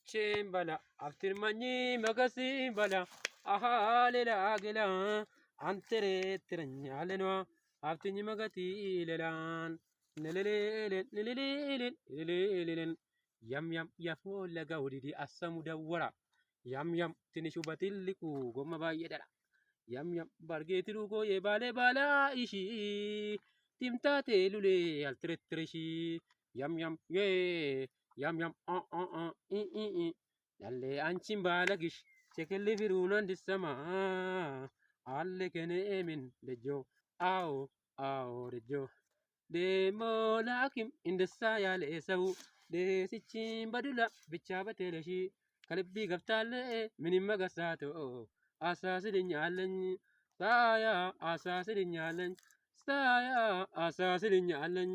ቼም በላ አፍትርማኝ መገሲም በላ አሃ ሌላ ገላ አንተሬትረኛለኗ አፍትኝ መገቲ ሌላን ንልልልልልልልልልል ያም ያም ያፎለጋ ውዲዲ አሰሙ ደወራ ያም ያም ትንሹ በትልቁ ጎማ ባየደላ ያም ያም ባርጌትሩ ጎዬ ባሌ ባላ ኢሺ ቲምታቴ ሉሌ አልትረትረሺ ያም ያም ዬ ያም ያም ኦ ኦ ኦ ኢ ኢ ኢ ያለ አንቺን ባለግሽ ቸክል ፊሩን እንድሰማ አለ ከኔ ምን ደጆ አዎ አዎ ደጆ ደሞ ላኪም እንደሳ ያለ ሰው ደስችን በዱላ ብቻ በቴለሺ ከልቢ ገብታለ ምንም መገሳቶ አሳስልኛለኝ ሳያ አሳስልኛለኝ ሳያ አሳስልኛለኝ።